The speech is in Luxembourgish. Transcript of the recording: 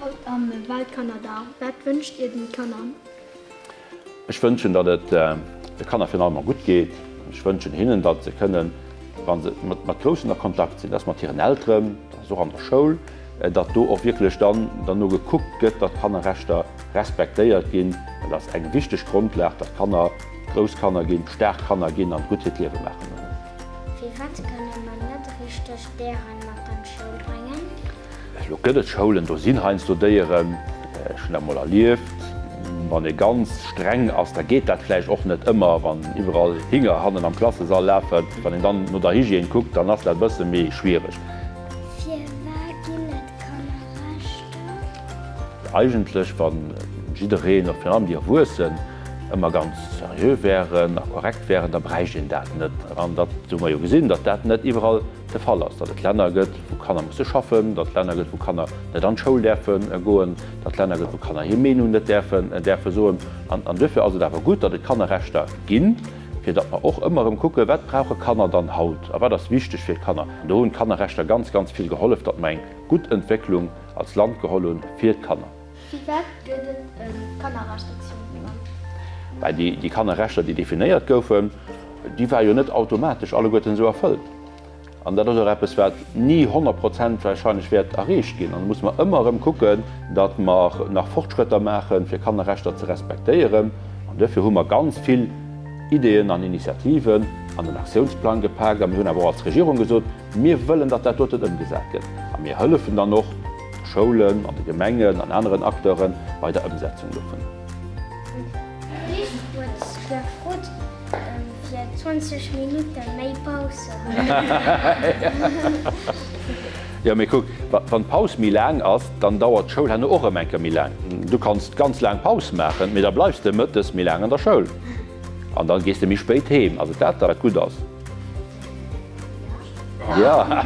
Haut am Weltkannerdag, wat wënscht Dir den Kanner? Ech wënschen, datt et de Kanner virun allem gutt geet. Ech wënschen hinnen, datt se kënnen, wa se mat Groussen a Kontakt sinn, datt mat hiren Elteren, datt och an der Schoul, datt do och wierklech dann derno gekuckt gëtt, datt d'Kannerrechter respektéiert ginn. Dat ass eng wichteg Grondlag, datt Kanner grouss Kanner ginn, staark Kanner ginn an gutt hiert Liewe maachen. Firwat kënne mer net richteg Déieren mat an d'Schoul bréngen? Elo gëtt et Schoulen, do sinn heiansdo Déieren. Ech hunn dat mol erlieft. Wann ee ganz streng ass, da geet dat vläicht och net ëmmer, wann iwwerall Hinger hannen am Klassesall lafen. Wann een dann no der Hygiène kuckt, dann ass dat e bësse méi schwiereg. Firwat ginn et Kannerrechter? Eigentlech, wa jiddereen, och virun allem déi Erwuessen, ëmmer ganz seriö wären a korrekt wären, da bräicht een dat net. An dat hu mer jo gesinn, datt dat net iwwerall de Fall ass, datt et Länner gëtt, wou Kanner musse schaffen, datt et Länner gëtt, wou Kanner net an d'Schoul däerfe goen, datt et Länner gëtt, wou Kanner hir Meenung net däerfen däerfe soen. An duerfir ass et awer gutt, datt et Kannerrechter ginn, fir datt mer och ëmmer erëm kucken, wat brauche Kanner dann haut a wat ass wichteg fir d'Kanner. An do hunn d'Kannerrechter ganz, ganz vill gehollef, datt mer eng gutt Entwécklung als Land geholl hunn fir d'Kanner. Firwat gëtt et e Kannerrechtsaktiounsplang? Well déi Kannerrechter, déi definéiert goufen, déi ware jo net automatesch alleguerten esou erfëllt. An dat ass och eppes, wat ni 100 Prozent wahrscheinlech wäert erreecht ginn. An do musse mer ëmmer erëm kucken, datt mer nach Fortschrëtter maachen, fir Kannerrechter ze respektéieren. An duerfir hu mer ganz vill Ideeën an Initiativen an den Aktiounsplang gepaakt. A mir hunn awer och als Regierung gesot, Mir wëllen, datt dat doten ëmgesat gëtt. A mir hëllefen dann och de Schoulen an de Gemengen an aneren Acteure bei der Ëmsetzung dovun. D'Liz huet gefrot fir 20 Minutte méi Paus ze hunn. Jo, mee kuck, wann d'Paus méi laang ass, dann dauert d'Schoul herno och erëm eng Kéier méi laang. Du kanns ganz laang Paus maachen, mee da bleifs de mëttes méi laang an der Schoul an da gees de méi spéit heem. Ass et dat, wat gutt ass? Ja.